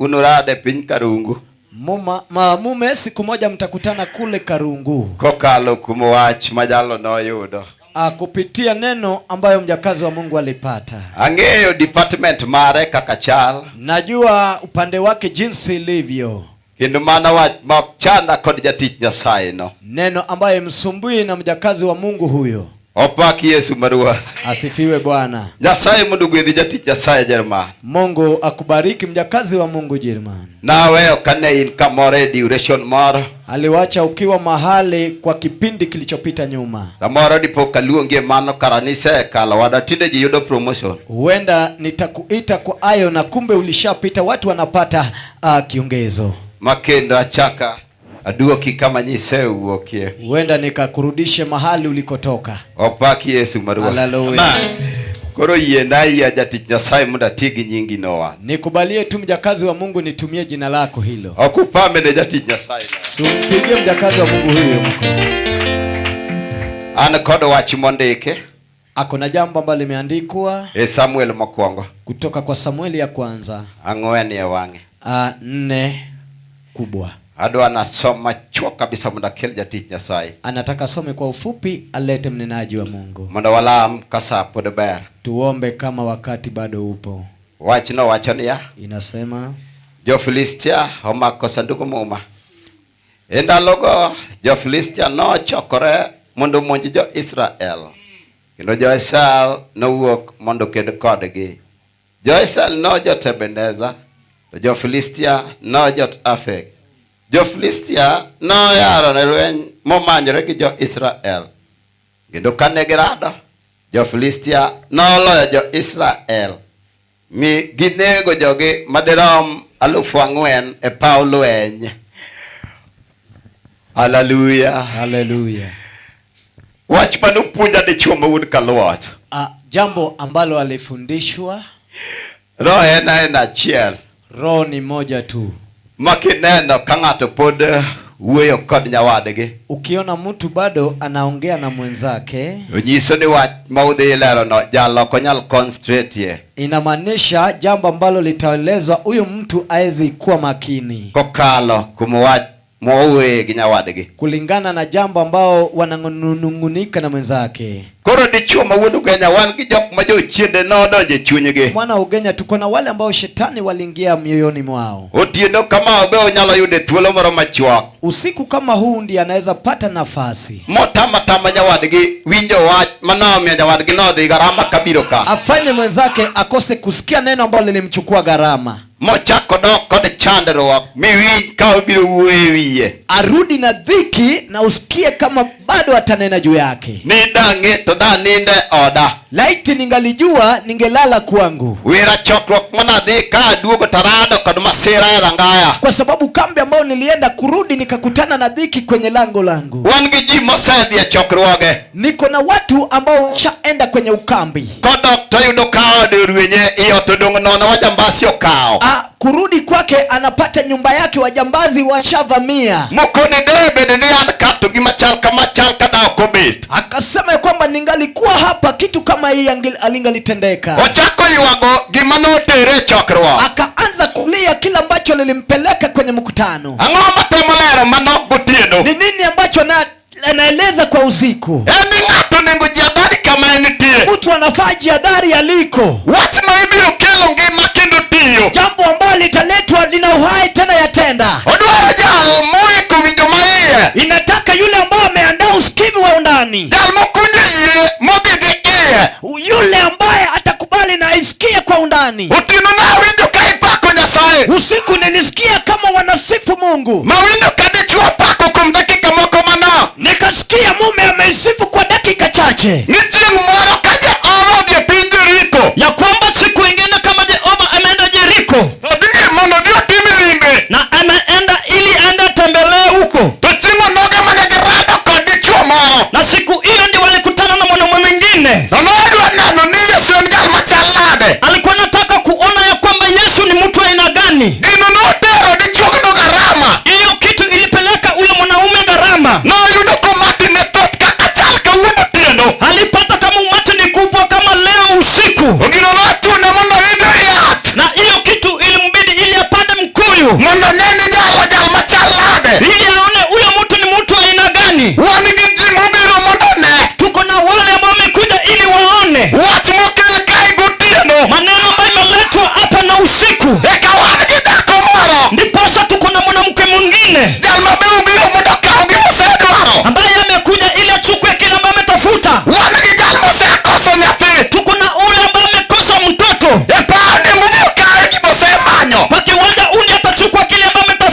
unurade piny Karungu. Muma, ma, mume siku moja mtakutana kule Karungu. Kokalo kuom wach ma jalo noyudo. Kupitia neno ambayo mjakazi wa Mungu alipata. Ang'eyo department mare kaka chal. Najua upande wake jinsi ilivyo. Kendo mano wach ma chanda kod jatich Nyasaye no. Neno ambaye msumbui na mjakazi wa Mungu huyo. Opak Yesu Maruoth. Asifiwe Bwana. Nyasaye mondo ogwedhi jatich Nyasaye Jerman. Mungu akubariki mjakazi wa Mungu Jerman. Naweyo kane in kamoro e duration moro. Aliwacha ukiwa mahali kwa kipindi kilichopita nyuma. Samoro dipo kaluongi mano kara nisekalo wada tinde ji yudo promotion. Huenda nitakuita kwa ayo na kumbe ulishapita, watu wanapata kiongezo. Ma kendo achaka aduoki kama nyisewuokie. Huenda nikakurudishe mahali ulikotoka. Opak Yesu Maruoth. Haleluya. Koro yiena yie jatich Nyasaye mondo ati gi nyingi nowa. Nikubalie tu mjakazi wa Mungu nitumie jina lako hilo. Ok upame ne jatich Nyasaye no. Tumpigie mjakazi wa Mungu huyo mkono. An kod wach mondiki Ako na jambo ambalo limeandikwa e Samuel mokwongo kutoka kwa Samueli ya kwanza 4 e wang'e. 4 kubwa. Adwa nasom machuok kabisa mondo akel jatich Nyasaye. Anataka some kwa ufupi alete mnenaji wa Mungu. Mondo walam ka sa pod ber. Tuombe kama wakati bado upo. Wachno wacho niya, Inasema Jo-Filistia omako sandug muma. E ndalogo Jo-Filistia nochokore mondo omonj jo-Israel. Kendo jo-Israel nowuok mondo oked kodgi. Jo-Israel nojot Ebeneza, to Jo-Filistia nojot Afek. Jo-Filistia noyaro ne lweny momanyore gi jo-Israel. Kendo kane girado, Jo-Filistia noloyo jo-Israel mi ginego jogi madirom 4,000 e paw lweny. Haleluya. Haleluya. Wach manopuonja dichuo ma wuod Kaluoch. Jambo ambalo alifundishwa, Roho en aena achiel. Roho ni moja tu. Ma kineno ka ng'ato pod wuoyo kod nyawadgi, Ukiona mtu bado anaongea na mwenzake, onyiso ni wach ma udhi lerono jalo ok onyal concentrate ye. Inamaanisha jambo ambalo litaelezwa huyu mtu aezi kuwa makini. Kokalo kuom wach mowuoye gi nyawadgi. Kulingana na jambo ambao wananung'unika na mwenzake. Koro dichuo ma wuod Ugenya wan gi jok ma jochiende nodonjo e chunygi. Mwana Ugenya tuko na wale ambao shetani waliingia mioyoni mwao. Otieno kama be onyalo yudo thuolo moro machuok. Usiku kama huu ndiye anaweza pata nafasi. Motama tama nyawadgi winjo wach manomiyo nyawadgi nodhi garama kabiro ka. Afanye mwenzake akose kusikia neno ambalo lilimchukua gharama. Mochako dok kod chandruok miwinj ka obiro wuoyo e wiye. Arudi na dhiki na usikie kama bado atanena juu yake. Ni dang'e to da ninde oda. Laiti ningalijua ningelala kwangu. Wira chokruok manadhi ka aduogo tarado kod masira e rangaya. Kwa sababu kambi ambayo nilienda kurudi nikakutana na dhiki kwenye lango langu. Wan gi ji mosedhi e chokruoge. Niko na watu ambao washaenda kwenye ukambi. Kodok to yudo ka ode orwenye i ot odong' nono wajambasi okawo. Kurudi kwake anapata nyumba yake wajambazi washavamia. Mokoni de bende ni an ka to gima chal kama chal ka da ok obet. Akasema kwamba ningalikuwa hapa kitu kama hii alingalitendeka. Ochako ywago gima notere e chokruok. Akaanza kulia kila ambacho lilimpeleka kwenye mkutano. Ang'o matemo lero manok gotieno? Ni nini ambacho anaeleza kwa usiku? En ni ng'ato onego jihadhari kama entie. Mtu anafaa jihadhari aliko. Wach ma ibiro kelo ngima kendo tiyo. Jambo ambalo litaletwa lina uhai tena yatenda. Odwaro jal moiko winjo maiye. Inataka yule ambaye ameandaa usikivu wa undani. Jal mokunjo yie modhi gi iye. Yule ambaye atakubali na aisikie kwa undani. Otieno nawinjo ka ipako Nyasaye. Usiku nilisikia kama wanasifu Mungu. Mawinjo ka dichuo pako kuom dakika moko manok. Nikasikia mume ameisifu kwa dakika chache. Ni chieng' moro ka Jehova odhi e piny Jeriko. Ya kwamba siku ingine kama Jehova ameenda Jeriko. To dhi mondo odhi otim limbe. Na ameenda ili aende atembelee huko. To chieng' onoge mane girado kod dichuo moro. Na siku hiyo ndio walikutana na mwanaume mwingine. To nodwa neno ni Yesu en jal machal nade. Alikuwa anataka kuona ya kwamba Yesu ni mtu aina gani. Gino notero dichuogno gharama. Hiyo kitu ilipeleka huyo mwanaume gharama. Noyudo komati ne thoth kaka chal kawuono otieno. Alipata kama Mondo ne ni jalo jal machal nade. Ili aone huyo mtu ni mtu aina gani. Wan gi ji mobiro mondo one Tuko na wale ambao wamekuja ili waone wach mokel kae gotieno. Maneno ambayo imeletwa hapa na usiku. Eka wan gi dhako moro. Ndiposa tuko na mwanamke mwingine Jal ma be obiro mondo okaw gimosedwaro. Ambaye amekuja ili achukue kile ambayo ametafuta. Wan gi jal mosekoso nyathi. Tuko na ule ambaye amekosa mtoto. E pawni mobiro kawe gimosemanyo. Kwa kiwanja uni atachukua kile ambayo ametafuta.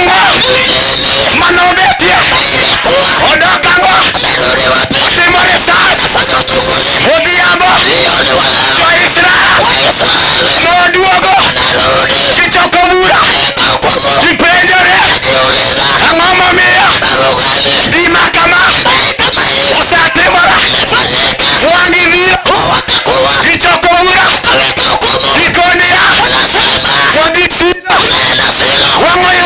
Ang'o manobetie? Odok ang'o? Timo research. Odhiambo. Jo-Israel noduogo. Gichoko bura. Gipenjore. Ang'o momiyo gima kama osetimore? Wang' biro. Gichoko bura. Gikoniya. Wadhi Shilo. Wang'oyo.